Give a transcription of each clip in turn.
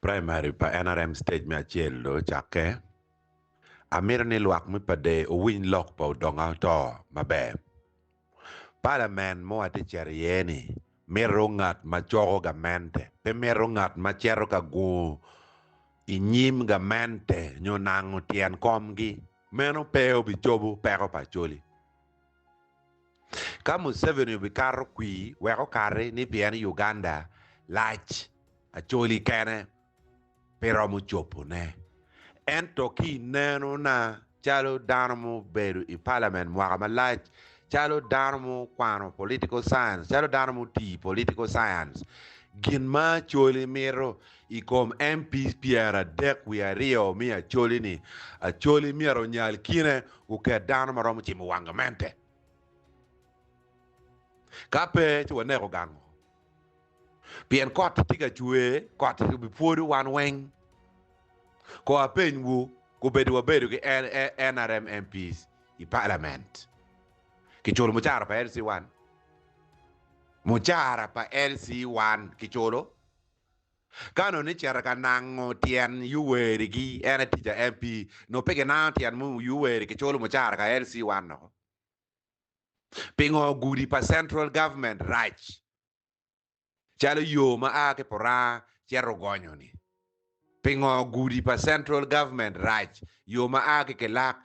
Primary pa nrm stage me acel dong ocakke. Amito ni lwak me Pader owiny lok pa Odonga Oto maber. Palamen ma watye cito iye ni mito ngat ma coko gamente, pe mito ngat ma cito ka gungo i nyim gamente nyo nango tyen komgi. Meno pe obicobo peko pa Acholi. Ka Museveni obikato kwir wek okati ni pien Uganda lac Acholi kene pe romo cobone. Ento ki i nenona calo dano mubedo i palament mwaka malac, calo dano mukwano political science, calo dano mutii i political science, gin ma Acholi mito i kom MPs 32 me Acholi-ni, Acholi myero onyal kine guket dano ma romo cimo wang gamente. Ka pe ci waneko gang woko. Pien kot tye ka cwer, kot obipwodo wan weng. Ko apenywu, kobedo wabedo ki NRM MPs i parliament, kiculo mucara pa LC1? Mucara pa LC1 kiculo? Ka nongo ni cito ka nango tyen Yoweri-gi, en aye tic a MP, nongo pe kinango tyen Yoweri kiculo mucara ka LC1 noko. Pingo gudi pa central government rac calo yo ma a ki Puranga cito Ogonyo ni? Pingo gudi pa central government rac yo ma a ki Kilak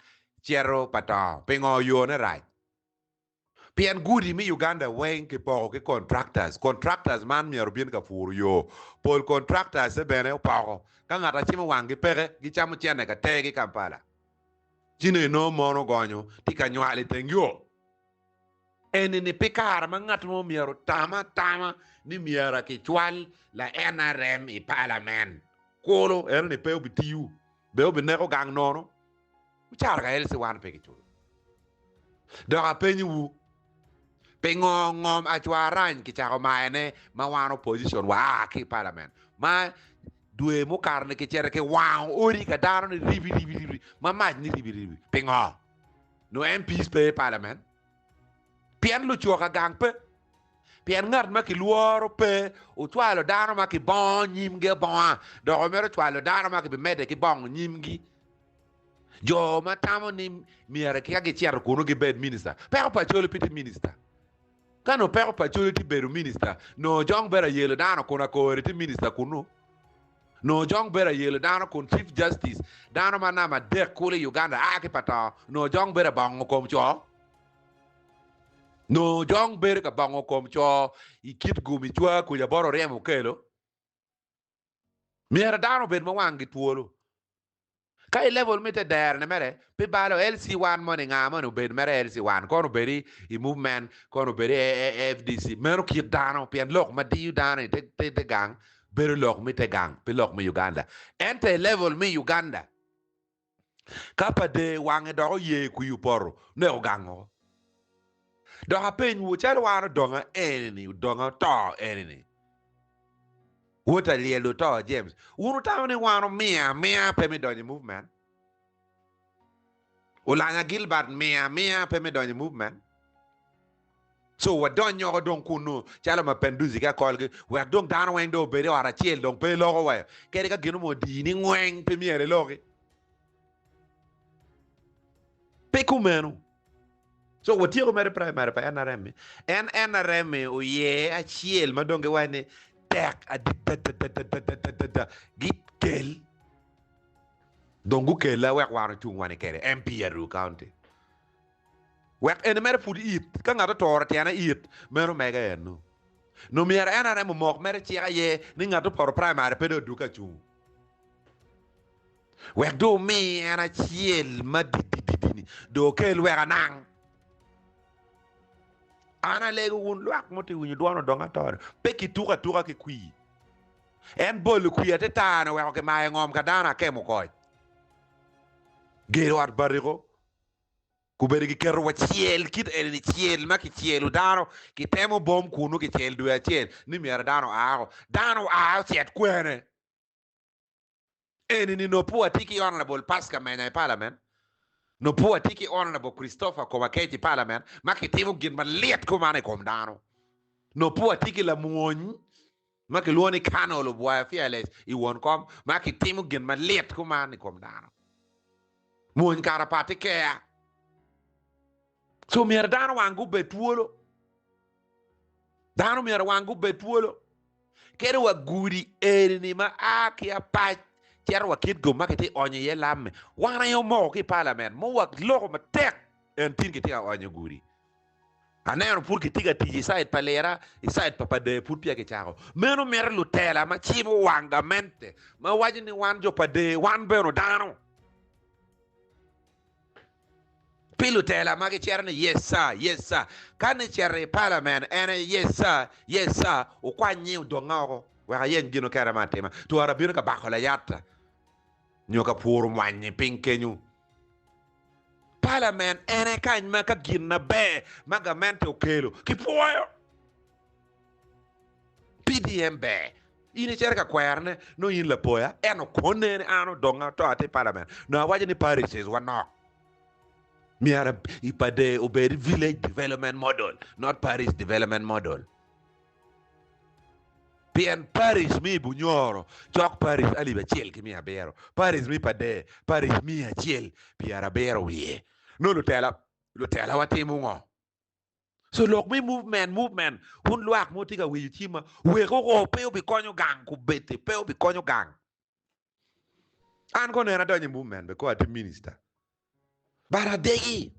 cito Patongo? Pingo yo ne rac? Pien gudi me Uganda weng kipoko ki contractors. Contractors man myero obin ka puro yo. Pol contractors bene opoko. Ka ngat acimo wanggi peke, gicamo cene ka ter ki Kampala. Ci nongo inongo mon ogonyo tye ka nywalo i teng yo. Eni-ni pi kare ma ngat mo myero otam atama ni myero kicwal la NRM i palamen. Kulu eno-ni pe obitiyo, bene obineko gang nono. Mucara ka LC1 pe kiculo. Dok apenyowu, pingo ngom acwarany kicako mayone ma wan opposition wa ki i palamen ma dwe mukato-ni kicito kiwango odi ka dano ni ribi ribi ribi ma mac ni ribi ribi? Pingo? Nongo MPs pe i palamen? Pien lucok agang pe. Pien ngat ma kilworo pe ocwalo dano ma kibongo nyimgi abonga, dok omito cwalo dano ma kibimedde ki bongo nyimgi. Jo ma tamo ni myero ka gicito kunu gibed minista. Peko pa Acholi pe tye minista. Ka nongo peko pa Acholi tye bedo minista, nongo Ojong bedo ayelo dano kun Akori tye minista kunu. Nongo Ojong bedo ayelo dano kun Chief Justice, dano ma namba adek kulu i Uganda a ki pa to, nongo Ojong bedo abongo kom co. Nongo Ojong bedo ka bongo kom co i kit gum i cwa kuca bot Oryem Okello. Myero dano obed ma wanggi twolo. Ka i level me te derone mere pi balo LC1 moni nga moni obed mere LC1 kono obed i movement kono obed i FDC meno kit dano pien lok ma diyo dano i te gang bedo lok me te gang pe lok me Uganda. Ento i level me Uganda Ka pa der wange dok oye kwir opoto, neko gang woko. Dok apenywu, calo wan odonga eni-ni, odonga oto eni-ni, wod alyel oto James, wun wutamo ni wan omiyo amiya pe me donyo i movement? Olanya Gilbert miyo amiya pe me donyo i movement? So wadony oko dong kunnu calo mapenduzi ki akolgi, wek dong dano weng dong obed i ot acel dong pe iloko wa kadi ka gin mo odiyi ni ngweng pe myero iloki. Pe kumeno. So watyeko mere primary pa NRM-mi. En NRM-mi oye acel ma dong giwaco ni tek adadadadadadada gikel dong gukella wek wan ocung wan i kede MP Aruu County. Wek eni mere pud it, ka ngat otoro tyene it, meno mege eno. Nongo myero NRM omok mere cik aye ni ngat opoto primary pe dong odug ka cung. Wek dong omi en acel ma didididi-ni dong okel wek anang. An alego wun lwak ma otye winyo dwon odong ato-ni, pe kituko atuka ki kwir. En bolo kwir atata-ni oweko kimayo ngom ka dano akemo koc. Gedo ot batiko. Gubedo giketo wa cel kit eni-ni, cel ma kicelo dano, kitemo bom kunnu kicel dwe acel ni myero dano oa oko. Dano oa ocit kwene? Eni-ni nongo pe watye ki Honourable Pasca Menya i Parliament, nongo pe watye ki Honourable Christopher Komakech i Parliament ma kitimo gin malit kuman i kom dano, nongo pe watye ki lamwony. ma kilwongo ni Colonel Obwoya Fearless i won kom ma kitimo gin malit kuman i kom dano. Mwony kara pat ikeya. So myero dano wang gubed twolo. Dano myero wang gubed twolo. Kadi wa gudi eni ma a ki apac cito wa Kitgum ma kitye onyo iye lamme, wan aye omoko ki i parliament mo wa loko matek en tin kitye ka onyo gudi. Aneno pud kitye ka tic i side pa Lira, i side pa Pader pud peya kicako. Meno mito lutela ma cibo wang gamente ma waco ni wan jo Pader wan bene dano. Pi lutela ma gicito ni yes sir, yes sir. Ka ni cito i parliament en aye yes sir, yes sir, wukwany nying odonga woko wek ayeny gin mukene me atima. Twara bino ka bako layatta nyo ka puro mwanyi piny kenyo. Parliament en aye kany ma ka gin maber ma gamente okelo kipwoyo. PDM ber. In icito ka kwerone nongo in lapoya ento kone ni an odonga ato atye i parliament nongo awaco ni parishes wa nok. Myero i Pader obed village development model not parish development model. Pien parish me i Bunyoro cok parish alip acel ki miya abiro, parish me Pader parish 170 wiye. Nongo lutela lutela wa timo ngo? So lok me movement movement wun lwak ma wutye ka winyo cimma wek oo pe obikonyo gang kubeddi pe obikonyo gang. An kono en adonyo i movement be ko atye minister but adegi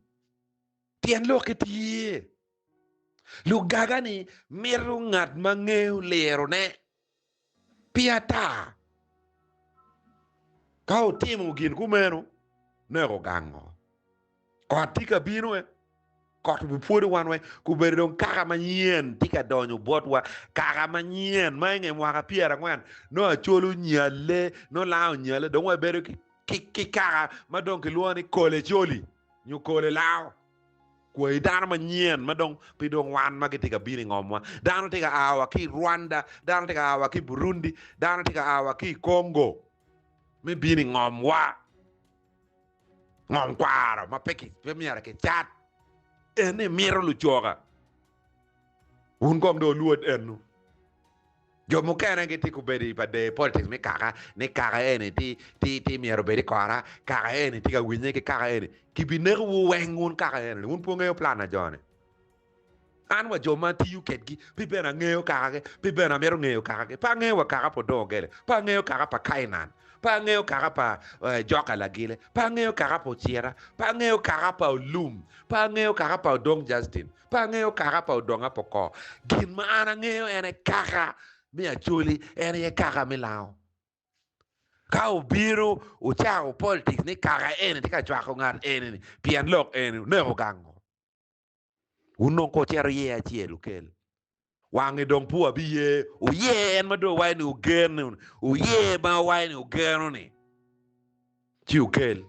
tyen lokke tye lugaga ni mito ngat ma ngeyo lirone pi ata ka otimo gin kumeno neko gango. Kot tye ka bino e. Kot obipwodo wan weng. Kobedo dong kaka manyen tye ka donyo botwa. Kaka manyen ma i nge mwaka 40 nongo Acholi onyalle, nongo Lango onyalle, dong wabedo ki kaka ma dong kilwongo ni Kole Coli nyo Kole Lango. Kwayi dano manyen ma dong pe dong wan ma gitye ka bino i ngomwa. Dano tye ka a wa ki i Rwanda, dano tye ka a wa ki i Burundi, dano tye ka a wa ki i Congo me bino i ngomwa. Ngom kwaro ma pe myero kicat eni mito lucoka. Wun kong dong wulwod enu. Jo mukene gitye kubedo i pader politics me kaka ni kaka eni ti myero obed i kora, kaka eni tye ka winye ki kaka eni. Kibinekowu weng wun kaka eni. Wun pe wungeyo plan a jo-ni. An wa jo ma atiyo kedgi, pi bene angeyo kakagi, pi bene amito ngeyo kakagi. Pe angeyo wa kaka pa Odongo Gele, pe angeyo kaka pa Kainan, pe angeyo kaka pa Joka Lagile, pe angeyo kaka pa Ocira, pe angeyo kaka pa Olum, pe angeyo kaka pa Odong Justin, pe angeyo kaka pa Odonga Pokor. Gin ma an angeyo en aye kaka me Acholi, en aye kaka me Lango. Ka obino ocako politics ni kaka eni tye ka cwako ngat eni-ni pien lok eni oneko gango. Wun dong ka wucito iye acel wukel wange dong pe wabiye. Wuye en ma dong wuwaco ni wugeno, wuye ma wuwaco ni wugeno-ni, ci wukel,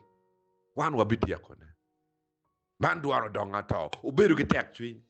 wan wabityekone. Man dwaro dongo ato, wubedo ki tekcwiny.